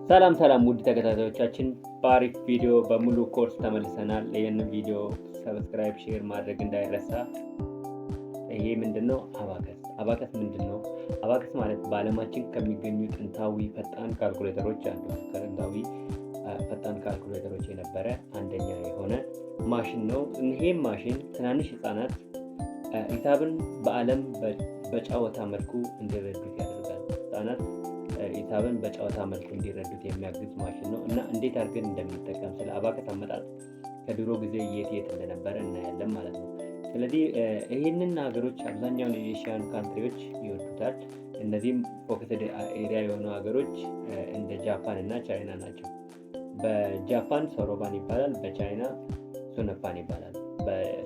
ሰላም ሰላም ውድ ተከታታዮቻችን፣ በአሪፍ ቪዲዮ በሙሉ ኮርስ ተመልሰናል። ይህንን ቪዲዮ subscribe፣ share ማድረግ እንዳይረሳ። ይሄ ምንድን ነው? Abacus። Abacus ምንድን ነው? Abacus ማለት በዓለማችን ከሚገኙ ጥንታዊ ፈጣን ካልኩሌተሮች አንዱ ነው። ከጥንታዊ ፈጣን ካልኩሌተሮች የነበረ አንደኛ የሆነ ማሽን ነው። ይሄም ማሽን ትናንሽ ህጻናት ሂሳብን በዓለም በጨዋታ መልኩ እንዲረዱት ያደርጋል። ህጻናት ሂሳብን በጨዋታ መልኩ እንዲረዱት የሚያግዝ ማሽን ነው እና እንዴት አድርገን እንደሚጠቀም፣ ስለ abacus አመጣጥ፣ ከድሮ ጊዜ የት የት እንደነበረ እናያለን ማለት ነው። ስለዚህ ይህንን ሀገሮች አብዛኛውን የ Asian country ዎች ይወዱታል። እነዚህም focused area የሆኑ ሀገሮች እንደ ጃፓን እና ቻይና ናቸው። በጃፓን ሶሮባን ይባላል፣ በቻይና ሱነፓን ይባላል።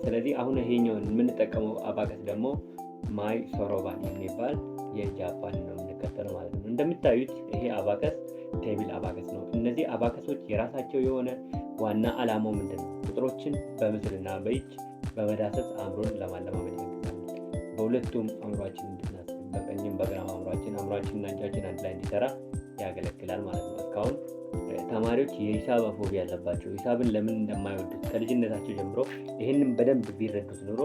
ስለዚህ አሁን ይሄኛውን የምንጠቀመው abacus ደግሞ ማይ ሶሮባን የሚባል የጃፓን ነው የምንከተለው ማለት ነው። እንደምታዩት ይሄ abacus table abacus ነው። እነዚህ abacus ኦች የራሳቸው የሆነ ዋና ዓላማው ምንድን ነው? ቁጥሮችን በምስልና በእጅ በመዳሰስ አእምሮን ለማለማመድ ያግዛል። በሁለቱም አእምሯችን እንድናስብ፣ በቀኝም በግራም አእምሯችንና እጃችን አንድ ላይ እንዲሰራ ያገለግላል ማለት ነው። እስካሁን ተማሪዎች የሂሳብ phobia ያለባቸው፣ ሂሳብን ለምን እንደማይወዱት ከልጅነታቸው ጀምሮ ይህንን በደንብ ቢረዱት ኑሮ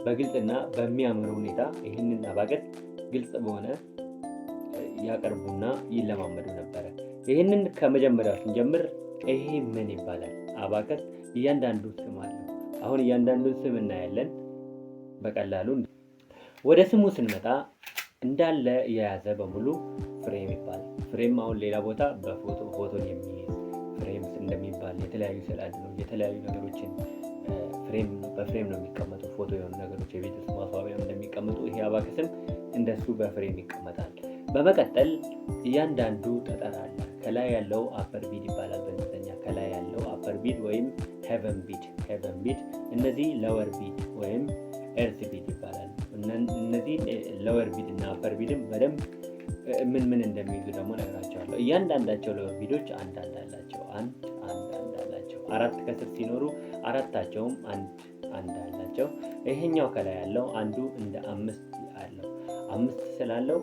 በግልጽና በሚያምር ሁኔታ ይህንን abacus ግልጽ በሆነ ያቀርቡና ይለማመዱ ነበረ። ይህንን ከመጀመሪያው ስንጀምር ይሄ ምን ይባላል? Abacus እያንዳንዱ ስም አለው። አሁን እያንዳንዱን ስም እናያለን በቀላሉ። ወደ ስሙ ስንመጣ እንዳለ የያዘ በሙሉ frame ይባላል። Frame አሁን ሌላ ቦታ በፎቶ ፎቶን የሚይዝ frame እንደሚባል፣ የተለያዩ ስዕል የተለያዩ ነገሮችን frame በ frame ነው የሚቀመጡ፣ ፎቶ የሆኑ ነገሮች የቤት ውስጥ ማስዋቢያ እንደሚቀመጡ ይሄ abacus ም እንደሱ በ frame ይቀመጣል። በመቀጠል እያንዳንዱ ጠጠር አለ። ከላይ ያለው upper bead ይባላል በእንግሊዝኛ። ከላይ ያለው upper bead ወይም heaven bead፣ heaven bead። እነዚህ lower bead ወይም earth bead ይባላል። እነዚህ lower bead እና upper bead ም በደንብ ምን ምን እንደሚይዙ ደግሞ ነግራችኋለሁ። እያንዳንዳቸው lower bead ኦች አንድ አንድ አላቸው። አንድ አንድ አንድ አላቸው። አራት ከስር ሲኖሩ አራታቸውም አንድ አንድ አላቸው። ይሄኛው ከላይ ያለው አንዱ እንደ አምስት አለው። አምስት ስላለው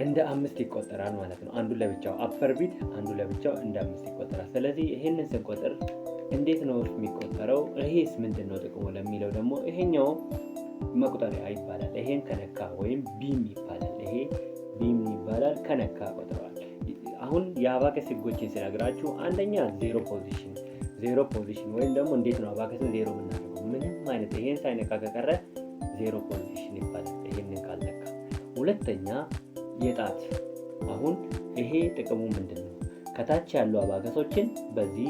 እንደ አምስት ይቆጠራል ማለት ነው። አንዱ ለብቻው upper bead አንዱ ለብቻው እንደ አምስት ይቆጠራል። ስለዚህ ይሄንን ስንቆጥር እንዴት ነው የሚቆጠረው? ይሄስ ምንድን ነው ጥቅሙ ለሚለው ደግሞ ይሄኛው መቁጠሪያ ይባላል። ይሄን ከነካ ወይም beam ይባላል። ይሄ beam ይባላል። ከነካ ቆጥረዋል። አሁን የ abacus ህጎችን ስነግራችሁ አንደኛ zero position፣ zero position ወይም ደግሞ እንዴት ነው abacus ን ዜሮ የምናደርገው? ምንም አይነት ይሄን ሳይነካ ከቀረ zero position ይባላል። ይሄንን ካልነካ። ሁለተኛ የጣት፣ አሁን ይሄ ጥቅሙ ምንድን ነው? ከታች ያሉ abacus ኦችን በዚህ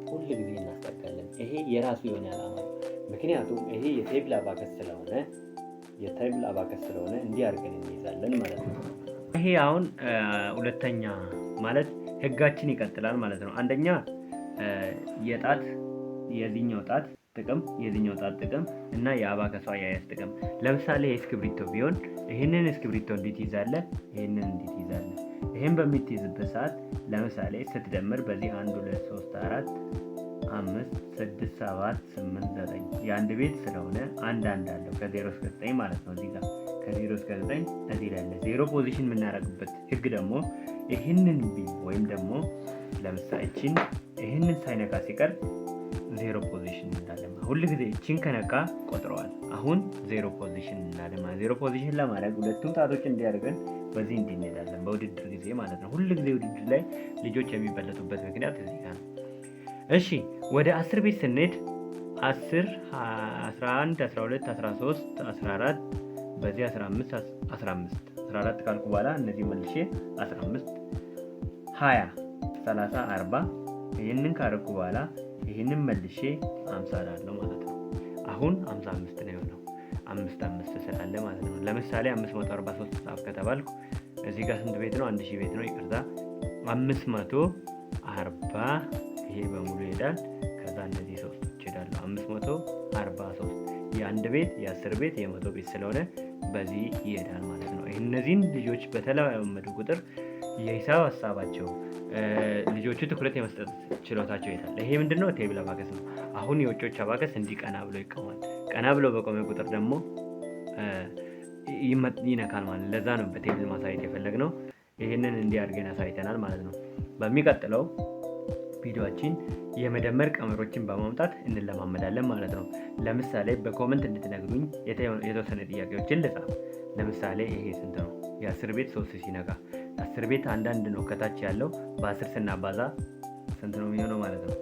ሁል ጊዜ እናስጠጋለን። ይሄ የራሱ የሆነ ዓላማ ነው። ምክንያቱም ይሄ የ table abacus ስለሆነ፣ የ table abacus ስለሆነ እንዲህ አድርገን እንይዛለን ማለት ነው። ይሄ አሁን ሁለተኛ ማለት ህጋችን ይቀጥላል ማለት ነው። አንደኛ የጣት የዚህኛው ጣት ጥቅም፣ የዚህኛው ጣት ጥቅም እና የ abacus ኡ አያያዝ ጥቅም። ለምሳሌ እስክሪብቶ ቢሆን ይህንን እስክሪብቶ እንዴት ይዛለህ? ይህንን እንዴት ይዛለህ? ይህን በምትይዝበት ሰዓት ለምሳሌ ስትደምር በዚህ አንድ፣ ሁለት፣ ሶስት፣ አራት፣ አምስት፣ ስድስት፣ ሰባት፣ ስምንት፣ ዘጠኝ፣ የአንድ ቤት ስለሆነ አንድ አንድ አለው ከ0 እስከ 9 ማለት ነው። እዚህ ጋር ከ0 እስከ 9 እዚህ ላይ አለ። Zero position የምናደርግበት ህግ ደግሞ ይህንን beam ወይም ደግሞ ለምሳሌ እቺን ይህንን ሳይነካ ሲቀር zero position እንላለን። ሁል ጊዜ እቺን ከነካ ቆጥረዋል። አሁን zero position እንላለን። Zero position ለማድረግ ሁለቱም ጣቶች እንዲያደርገን በዚህ እንዲህ እንሄዳለን። በውድድር ጊዜ ማለት ነው። ሁል ጊዜ ውድድር ላይ ልጆች የሚበለጡበት ምክንያት እዚህ ጋር ነው። እሺ፣ ወደ 10 ቤት ስንሄድ 10፣ 11፣ 12፣ 13፣ 14፣ በዚህ 15፣ 15፣ 14 ካልኩ በኋላ እነዚህ መልሼ 15፣ 20፣ 30፣ 40፣ ይህንን ካረኩ በኋላ ይህንን መልሼ 50 ላለው ማለት ነው። አሁን 55 ነው የሆነው፣ አምስት አምስት ስላለ ማለት ነው። ለምሳሌ 543 ጻፍ ከተባልኩ እዚህ ጋር ስንት ቤት ነው? 1000 ቤት ነው። ይቅርታ፣ 540፣ ይሄ በሙሉ ይሄዳል። ከዛ እነዚህ ሶስቶች ይሄዳሉ። 543 የአንድ ቤት፣ የ10 ቤት፣ የ100 ቤት ስለሆነ በዚህ ይሄዳል ማለት ነው። እነዚህን ልጆች በተለማመዱ ቁጥር የሂሳብ ሀሳባቸው፣ ልጆቹ ትኩረት የመስጠት ችሎታቸው ይሄዳል። ይሄ ምንድነው? Table abacus ነው። አሁን የውጮች abacus እንዲህ ቀና ብሎ ይቆማል። ቀና ብሎ በቆመ ቁጥር ደግሞ ይነካል ማለት። ለዛ ነው በ table ማሳየት የፈለግነው። ይህንን እንዲህ አድርገን አሳይተናል ማለት ነው። በሚቀጥለው ቪዲዮአችን የመደመር ቀመሮችን በማምጣት እንለማመዳለን ማለት ነው። ለምሳሌ በ comment እንድትነግሩኝ የተወሰነ ጥያቄዎችን ልጻፍ። ለምሳሌ ይሄ ስንት ነው? የ10 ቤት 3 ሲነካ 10 ቤት አንዳንድ ነው ከታች ያለው፣ በ10 ስናባዛ ስንት ነው የሚሆነው ማለት ነው?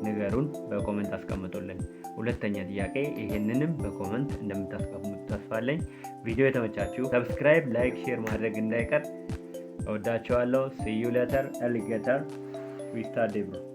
ንገሩን፣ በ comment አስቀምጡልን። ሁለተኛ ጥያቄ ይሄንንም በ comment እንደምታስቀምጡ ተስፋ አለኝ። ቪዲዮ የተመቻችሁ subscribe፣ like፣ share ማድረግ እንዳይቀር። እወዳችኋለሁ። See you later, alligator. We start, bro.